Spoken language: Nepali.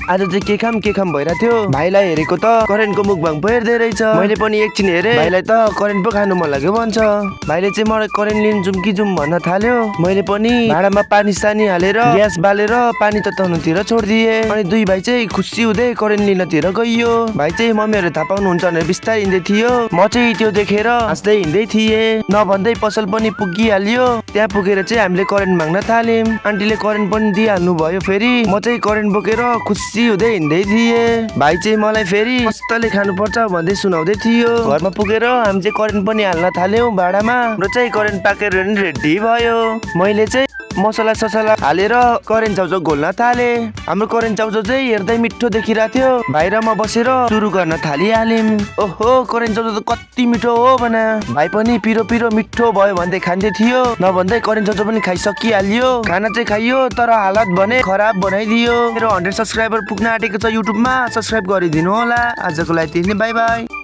आज चाहिँ के खाम भइरहेको थियो। भाइलाई हेरेको त करेन्टको मुखबाङ पो हेर्दै रहेछ। मैले पनि एकछिन हेरेँ, भाइलाई त करेन्ट पो खानु मन लाग्यो भन्छ। भाइले चाहिँ मलाई करेन्ट लिन जाउँ कि जाउँ भन्न थाल्यो। मैले पनि भाँडामा पानी सानी हालेर ग्यास बालेर पानी तताउनुतिर छोडिदिएँ। अनि दुई भाइ चाहिँ खुसी हुँदै करेन्ट लिनतिर गइयो। भाइ चाहिँ मम्मीहरू थाहा पाउनुहुन्छ भनेर बिस्तारै हिँड्दै थियो। म चाहिँ त्यो देखेर हाँस्दै हिँड्दै थिएँ। नभन्दै पसल पनि पुगिहाल्यो। त्यहाँ पुगेर चाहिँ हामीले करेन्ट माग्न थाल्यौँ। आन्टीले करेन्ट पनि दिइहाल्नु भयो। फेरि म चाहिँ करेन्ट बोकेर खुसी हुँदै हिँड्दै थिएँ। भाइ चाहिँ मलाई फेरि कस्तले खानुपर्छ भन्दै सुनाउँदै थियो। घरमा पुगेर हामी चाहिँ करेन्ट पनि हाल्न थाल्यौँ भाँडामा। हाम्रो चाहिँ करेन्ट पाकेर रेडी भयो। मैले चाहिँ मसला ससला हालेर करेन्ट चाउचाउ घोल्न थालेँ। हाम्रो करेन्ट चाउचाउ चाहिँ हेर्दै मिठो देखिरहेको थियो। भाइ र म बसेर सुरु गर्न थालिहाल्यौँ। ओहो करेन्ट चाउचाउ त कति मिठो हो भन। भाइ पनि पिरो पिरो मिठो भयो भन्दै खाँदै थियो। नभन्दै करेन्ट चाउचाउ पनि खाइसकिहाल्यो। खाना चाहिँ खाइयो तर हालत भने खराब बनाइदियो। मेरो 100 सब्सक्राइबर पुग्न आँटेको छ युट्युबमा। सब्सक्राइब गरिदिनु होला। आजको लागि त्यति नै, बाई बाई।